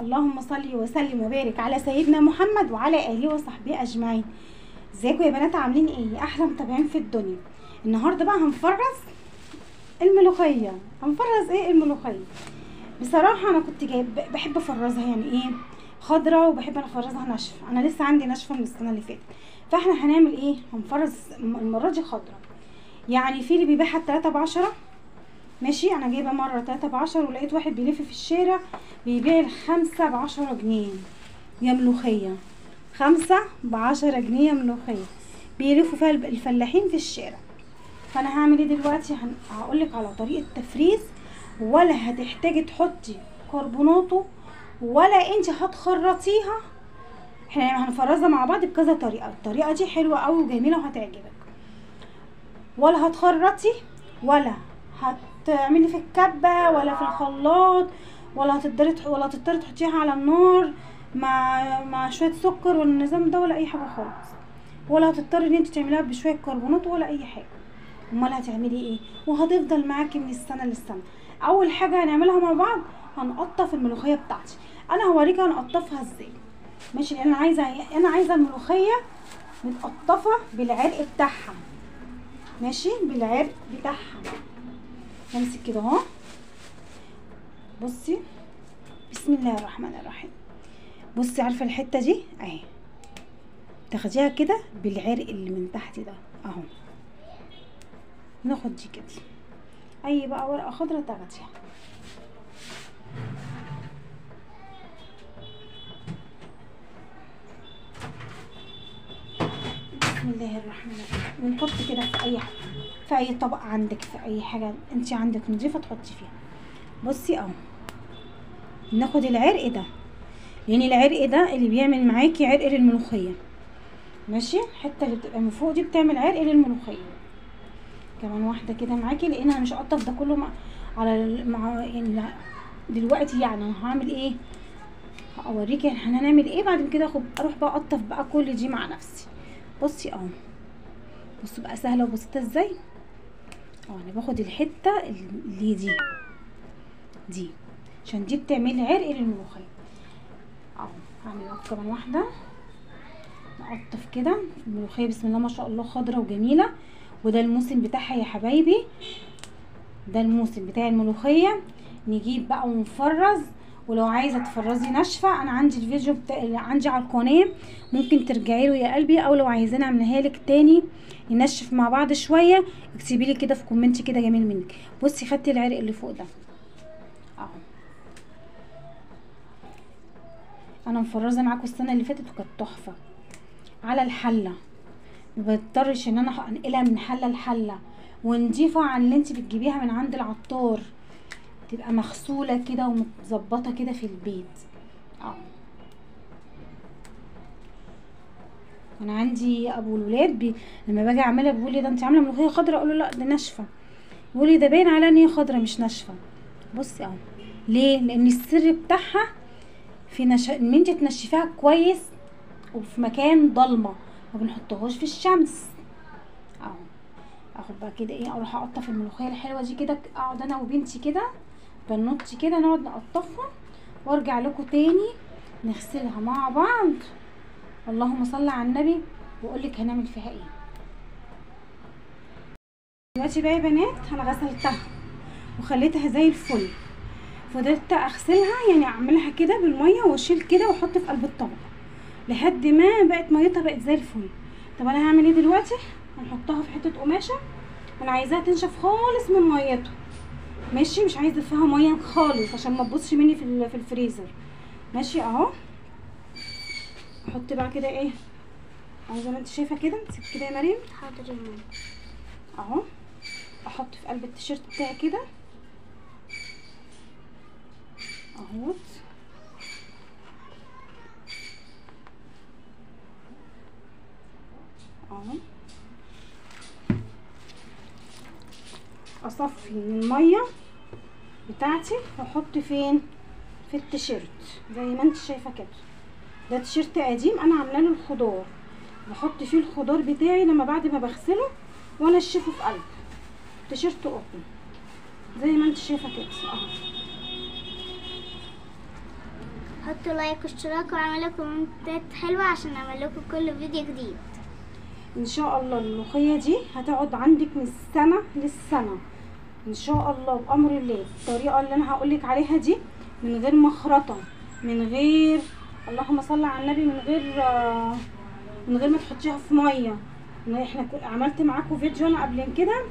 اللهم صل وسلم وبارك على سيدنا محمد وعلى اله وصحبه اجمعين. ازيكم يا بنات، عاملين ايه؟ احلى متابعين في الدنيا. النهارده بقى هنفرز الملوخية. هنفرز ايه الملوخية؟ بصراحة انا كنت جايب بحب افرزها يعني ايه خضرة، وبحب انا افرزها ناشفة. انا لسه عندي ناشفة من السنة اللي فاتت، فاحنا هنعمل ايه؟ هنفرز المرة دي خضرة. يعني في اللي بيبيعها 3 ب10، ماشي. انا جايبه مرة 3 ب10 ولقيت واحد بيلف في الشارع بيبيع 5 ب10 جنيه يا ملوخية، 5 ب10 جنيه يا ملوخية، بيلفوا فيها الفلاحين في الشارع. فانا هعمل ايه دلوقتي؟ هقولك على طريقه تفريز، ولا هتحتاجي تحطي كربوناتو ولا انت هتخرطيها. احنا هنفرزها مع بعض بكذا طريقه. الطريقة دي حلوة قوي وجميلة وهتعجبك، ولا هتخرطي ولا هتعملي في الكبه ولا في الخلاط، ولا هتقدري ولا هتضطري تحطيها على النار مع شوية سكر والنظام ده ولا اي حاجة خالص، ولا هتضطري ان انت تعمليها بشوية كربونات ولا اي حاجة. امال هتعملي ايه؟ وهتفضل معاكي من السنة للسنة. اول حاجة هنعملها مع بعض هنقطف الملوخية بتاعتي. انا هوريكي هنقطفها ازاي، ماشي؟ لان انا عايزه الملوخية متقطفه بالعرق بتاعها، ماشي، بالعرق بتاعها. نمسك كده اهو، بصي، بسم الله الرحمن الرحيم. بصي، عارفه الحتة دي اهي، تاخديها كده بالعرق اللي من تحت ده اهو. ناخد دي كده، اي بقى ورقة خضرا تاخديها. بسم الله الرحمن الرحيم. ونحط كده في اي حاجة، في اي طبق عندك، في اي حاجة انت عندك نضيفه تحطي فيها. بصي اهو، ناخد العرق ده، لان العرق ده اللي بيعمل معاكي عرق للملوخيه، ماشي. الحتة اللي بتبقى من فوق دي بتعمل عرق للملوخيه. كمان واحدة كده معاكي، لان انا مش هقطف ده كله مع يعني دلوقتي. يعني انا هعمل ايه؟ هوريكي احنا هنعمل ايه بعد كده. اروح بقى اقطف بقى كل دي مع نفسي. بصي اهو، بصوا بقى سهلة وبسيطة ازاي. اهو انا باخد الحتة اللي دي عشان دي بتعمل عرق للملوخيه. اهو هعمل كمان واحدة، نقطف كده الملوخية. بسم الله ما شاء الله، خضرة وجميلة، وده الموسم بتاعها يا حبايبي، ده الموسم بتاع الملوخية. نجيب بقى ونفرز. ولو عايزه تفرزي ناشفة، انا عندي الفيديو بتاع عندي على القناة، ممكن ترجعي له يا قلبي، او لو عايزاني اعملها لك تاني ننشف مع بعض شوية، اكتبي لي كده في comment كده جميل منك. بصي، خدتي العرق اللي فوق ده اهو. انا مفرزه معاكم السنة اللي فاتت وكانت تحفة على الحلة، ما بضطرش ان انا انقلها من حله لحله، ونضيفه عن اللي انت بتجيبيها من عند العطار، تبقى مغسوله كده ومتظبطه كده في البيت. اهو انا عندي ابو الولاد لما باجي اعملها بيقول لي ده انت عامله ملوخية خضراء، اقول له لا ده ناشفة، بيقول لي ده باين عليها ان هي خضراء مش ناشفة. بصي اهو، ليه؟ لان السر بتاعها في ان انت تنشفيها كويس وفي مكان ضلمة، ما بنحطهاش في الشمس. اهو اخد بقى كده ايه، اروح اقطف الملوخية الحلوة دي كده، اقعد انا وبنتي كده بنوتي كده نقعد نقطفها، وارجع لكم تاني نغسلها مع بعض. اللهم صل على النبي، واقول لك هنعمل فيها ايه دلوقتي بقى يا بنات. انا غسلتها وخليتها زي الفل، فضلت اغسلها يعني اعملها كده بالمية واشيل كده واحط في قلب الطبق لحد ما بقت ميتها بقت زي الفل. طب انا هعمل ايه دلوقتي؟ هنحطها في حتة قماشة، انا عايزاها تنشف خالص من ميتها، ماشي، مش عايزه فيها مية خالص عشان ما تبوظش مني في الفريزر، ماشي. اهو احط بقى كده ايه، اهو زي ما انت شايفه كده. سيب كده يا مريم. حاضر يا ماما. اهو احط في قلب التيشيرت بتاعي كده اهوت. اهو اصفي من المية بتاعتي واحط فين؟ في التيشيرت زي ما انت شايفه كده. ده تيشيرت قديم انا عامله له الخضار، بحط فيه الخضار بتاعي لما بعد ما بغسله وانشفه في قلب تيشيرت قطن زي ما انت شايفه كده اهو. حطوا like واشتراك واعملوا كومنتات حلوة عشان اعمل لكم كل فيديو جديد ان شاء الله. الملوخية دي هتقعد عندك من السنة للسنة ان شاء الله بامر الله. الطريقة اللي انا هقولك عليها دي من غير مخرطه، من غير اللهم صل على النبي، من غير ما تحطيها في مية. احنا عملت معاكم فيديو انا قبل كده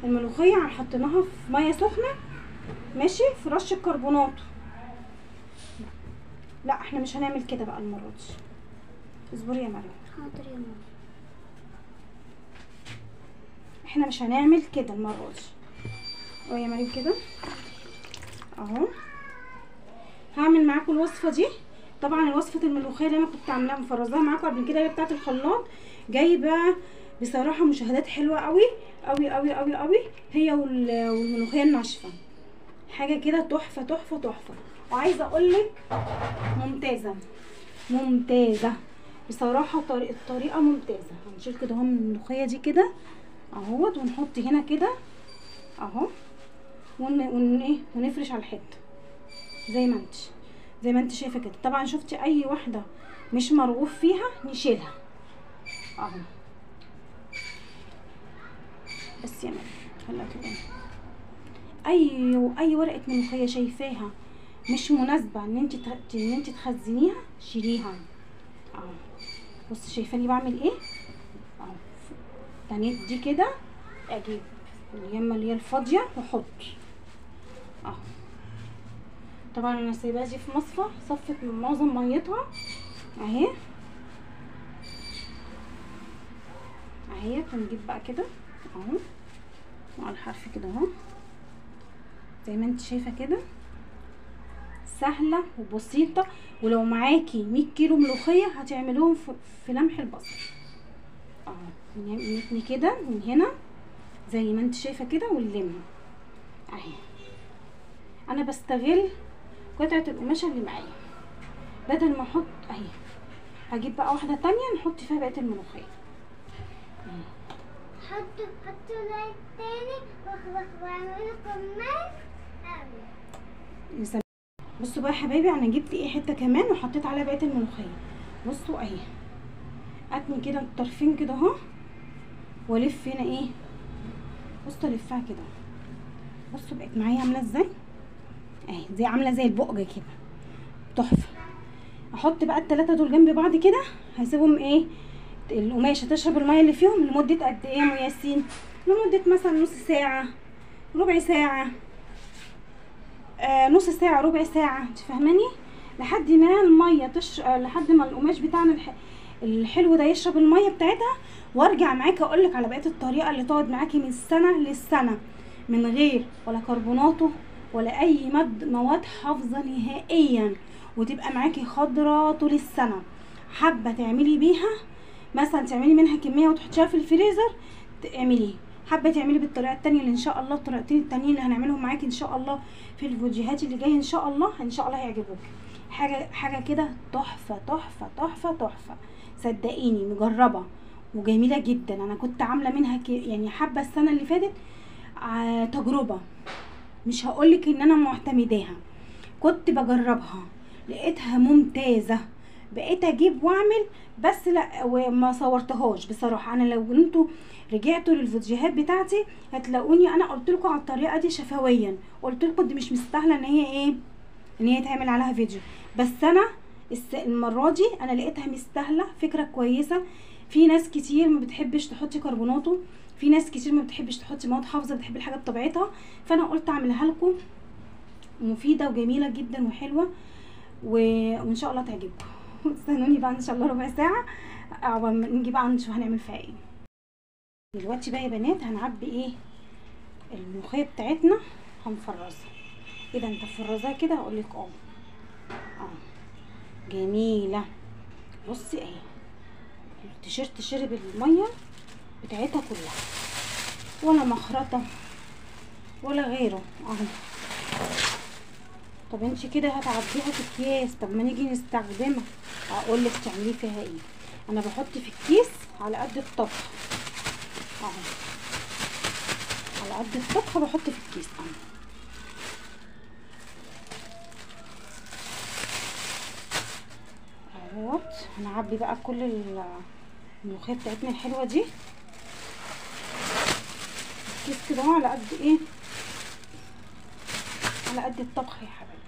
الملوخية حطيناها في مية سخنة ماشي، في رشه كربونات. لا احنا مش هنعمل كده بقى المرة دي، اصبري يا مريم. حاضر يا ماما. احنا مش هنعمل كده المرة دي. اهو يا مريم كده اهو. هعمل معاكم الوصفة دي. طبعا وصفه الملوخية اللي انا كنت عاملاها مفرزاها معاكم قبل كده، هي بتاعه الخلاط، جايبه بصراحة مشاهدات حلوة قوي قوي قوي قوي قوي، هي والملوخيه الناشفه، حاجة كده تحفة تحفة تحفة. وعايزه اقولك ممتازة ممتازة بصراحة، الطريقة ممتازة. هنشيل كده اهو من الملوخية دي كده اهوت، ونحط هنا كده اهو، ونفرش على الحتة زي ما انت شايفه كده. طبعا شفتي اي واحدة مش مرغوب فيها نشيلها اهو. بس يا مريم خليها كده. اي ورقة ملوخية شايفاها مش مناسبة ان انت تخزنيها شيليها اهو. بصي شايفاني بعمل ايه اهو. تنيت دي كده، اجيب اليمه اللي هي الفاضيه واحط اهو. طبعا انا سايباها دي في مصفى، صفت من معظم ميتها اهي اهي. هنجيب بقى كده اهو مع الحرف كده اهو، زي ما انت شايفه كده، سهلة وبسيطة. ولو معاكي 100 كيلو ملوخية هتعملوهم في لمح البصر اهو. نتني كده من هنا زي ما انت شايفه كده ونلم اهي. انا بستغل قطعه القماشه اللي معايا بدل ما احط اهي. هجيب بقى واحدة تانية نحط فيها بقية الملوخية. حطوا like تاني واعملوا comment. بصوا بقى يا حبايبي، انا جبت ايه حتة كمان وحطيت عليها بقية الملوخية. بصوا اهي، اتني كده الطرفين كده اهو، والف هنا ايه، بصوا الفها كده. بصوا بقت معايا عامله ازاي اهي، زي عامله زي البقجه كده تحفة. احط بقى الثلاثة دول جنب بعض كده، هسيبهم ايه القماشه تشرب المية اللي فيهم لمدة قد ايه يا ياسين؟ لمدة مثلا نص ساعة، ربع ساعة، نص ساعة، ربع ساعة، انت فاهماني؟ لحد ما المية لحد ما القماش بتاعنا الحلو ده يشرب المية بتاعتها. وارجع معاكي اقول لك على بقية الطريقة اللي تقعد معاكي من السنة للسنة من غير ولا كربوناته ولا اي مواد حافظه نهائيا، وتبقى معاكي خضرة طول السنة. حابة تعملي بيها مثلا تعملي منها كمية وتحطيها في الفريزر تعمليه، حابة تعملي بالطريقة التانية اللي ان شاء الله الطريقتين التانيين اللي هنعملهم معاكي ان شاء الله في الفيديوهات اللي جاية ان شاء الله، ان شاء الله هيعجبوك. حاجة كده تحفة تحفة تحفة تحفة، صدقيني مجربه وجميلة جدا. انا كنت عامله منها يعني حابة السنة اللي فاتت تجربه، مش هقولك ان انا معتمداها، كنت بجربها لقيتها ممتازة، بقيت اجيب واعمل، بس لا وما صورتهاش بصراحة. انا لو انتوا رجعتوا للفيديوهات بتاعتي هتلاقوني انا قلت لكم على الطريقة دي شفويا، قلت لكم دي مش مستاهلة ان هي ايه، ان هي يتعمل عليها فيديو، بس انا المرة دي انا لقيتها مستاهلة، فكرة كويسة. في ناس كتير ما بتحبش تحطي كربوناته، في ناس كتير ما بتحبش تحطي مواد حافظه، بتحب الحاجة بطبيعتها، فانا قلت اعملها لكم مفيدة وجميلة جدا وحلوه وان شاء الله تعجبكم. استنوني بقى ان شاء الله ربع ساعة عقبال ما نيجي بقى نشوف هنعمل فيها ايه. دلوقتي بقى يا بنات هنعبي ايه الملوخية بتاعتنا، هنفرزها. ايه ده انت فرزها كده؟ هقول لك جميلة. بصي اهي التيشيرت شرب المية بتاعتها كلها، ولا مخرطه ولا غيره اهو. طب انت كده هتعبيها في اكياس، طب ما نيجي نستخدمها اقول لك تعملي فيها ايه. انا بحط في الكيس على قد الطبخ اهو، على قد الطبخ بحط في الكيس اهو. اهوت. هنعبي بقى كل الملوخية بتاعتنا الحلوة دي الكيس كده على قد ايه، على قد الطبخ يا حبايبي،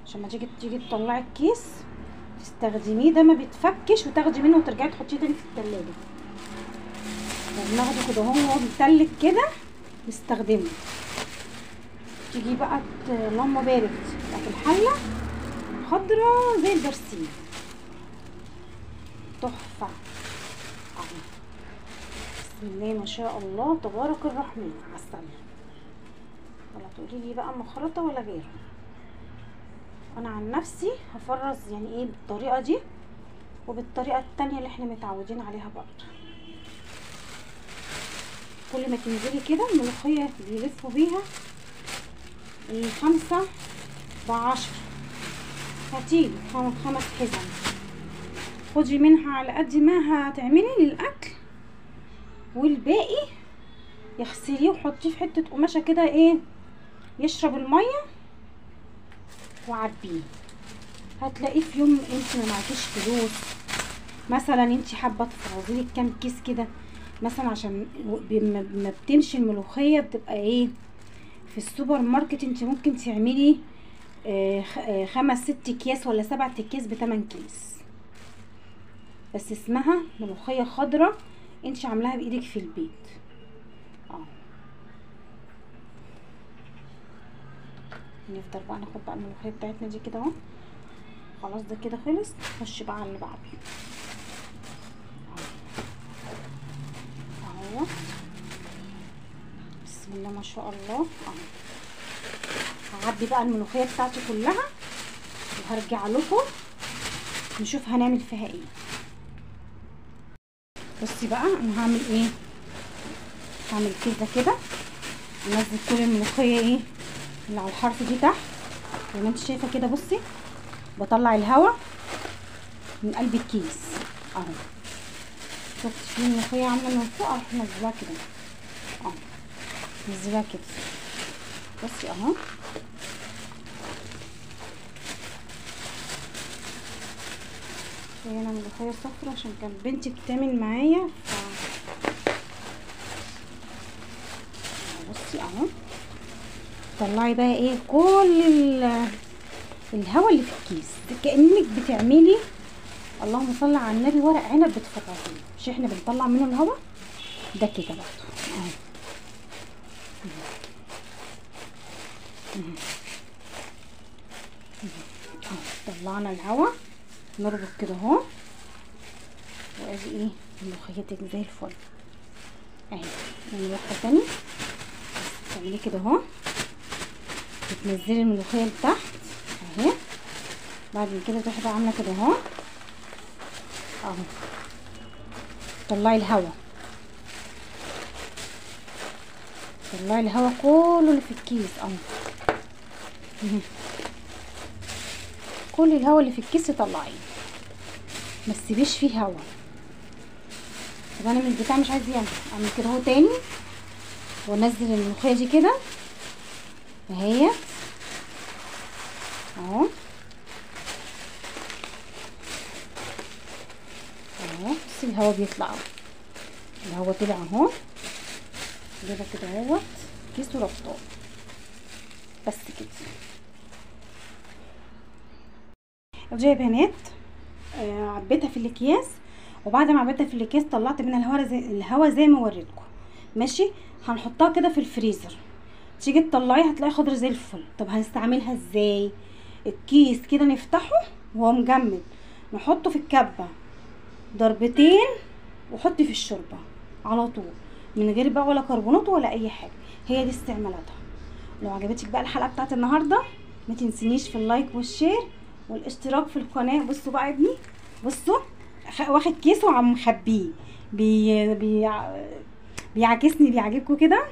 عشان ما تيجي تطلعي الكيس تستخدميه ده ما بيتفكش، وتاخدي منه وترجعي تحطيه تاني في التلاجة. بناخده كده اهو وهو متلج كده نستخدمه. تيجي بقى اللهم بارك في الحلة خضرة زي البرسيم، تحفة اهو. بسم الله ما شاء الله تبارك الرحمن. عسل، ولا تقولي لي بقى مخرطه ولا غيره. انا عن نفسي هفرز يعني ايه بالطريقة دي وبالطريقه التانية اللي احنا متعودين عليها برضه. كل ما تنزلي كده الملوخية بيلفوا بيها 5 ب10، هاتيلي 5 حزم، خدي منها على قد ما هتعملي للاكل، والباقي اغسليه وحطيه في حتة قماشة كده ايه يشرب المية وعبيه. هتلاقيه في يوم انت ما معكيش فلوس مثلا، انت حابة تفرزي لك كام كيس كده مثلا، عشان ما بتمشي الملوخية بتبقى ايه في السوبر ماركت، انت ممكن تعملي 5 6 اكياس ولا 7 اكياس ب8 كيس، بس اسمها ملوخية خضراء انت عاملاها بايدك في البيت. نفضل بقى ناخد بقى الملوخية بتاعتنا دي كده اهو. خلاص ده كده خلص، نخش بقى على اللي بعده اهو. بسم الله ما شاء الله اهو. هعبي بقى الملوخية بتاعتي كلها وهرجع لكم نشوف هنعمل فيها ايه. بصي بقى انا هعمل ايه، هعمل كده كده، انزل كل الملوخية ايه اللي على الحرف دي تحت زي ما انت شايفه كده. بصي بطلع الهواء من قلب الكيس اهو. شفت في الملوخية عامله من فوق، اروح منزلها كده اهو، نزلها كده. بصي اهو، هنا ملوخية صفرا عشان كان بنتي بتعمل معايا. بصي اهو، طلعي بقى ايه كل الهواء اللي في الكيس، كأنك بتعملي اللهم صل على النبي ورق عنب بتفرزيه، مش احنا بنطلع منه الهواء ده كده برضه اهو. طلعنا الهواء، نربط كده اهو، وادي ايه ملوخيتك زي الفل اهي. نعمل واحدة تاني، تعملي كده اهو، بتنزلي الملوخية لتحت اهي، بعد كده تروحي بقى عامله كده اهو اهو، طلعي الهوا، طلعي الهوا كله اللي في الكيس اهو، كل الهوا اللي في الكيس طلعيه، ما تسيبيش فيه هوا. طب انا من البتاع مش عايز يعمل، اعمل كده اهو تاني وانزل الملوخية دي كده اهي اهو اهو. بصي الهوا بيطلع اهو، الهوا طلع اهو كده كده اهوت، كيس وربطاه بس كده. دي يا بنات عبيتها في الاكياس، وبعد ما عبيتها في الاكياس طلعت منها الهوا زي ما وريتكم. ماشي، هنحطها كده في الفريزر، تيجي تطلعيها هتلاقي خضرة زي الفل. طب هنستعملها ازاي؟ الكيس كده نفتحه وهو مجمد، نحطه في الكبه ضربتين وحطي في الشوربة على طول، من غير بقى ولا كربونات ولا اي حاجة. هي دي استعمالاتها. لو عجبتك بقى الحلقة بتاعت النهارده ما تنسينيش في ال like وال share والاشتراك في القناة. بصوا بقى ابني، بصوا واخد كيس وعم مخبيه، بي بي بيعاكسني، بيعجبكم كده.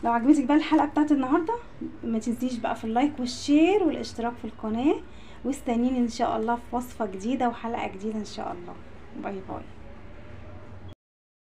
لو عجبتك بقى الحلقة بتاعت النهارده ما تنسيش بقى في ال like وال share والاشتراك في القناة، واستنيني ان شاء الله في وصفه جديدة وحلقه جديدة ان شاء الله. bye bye.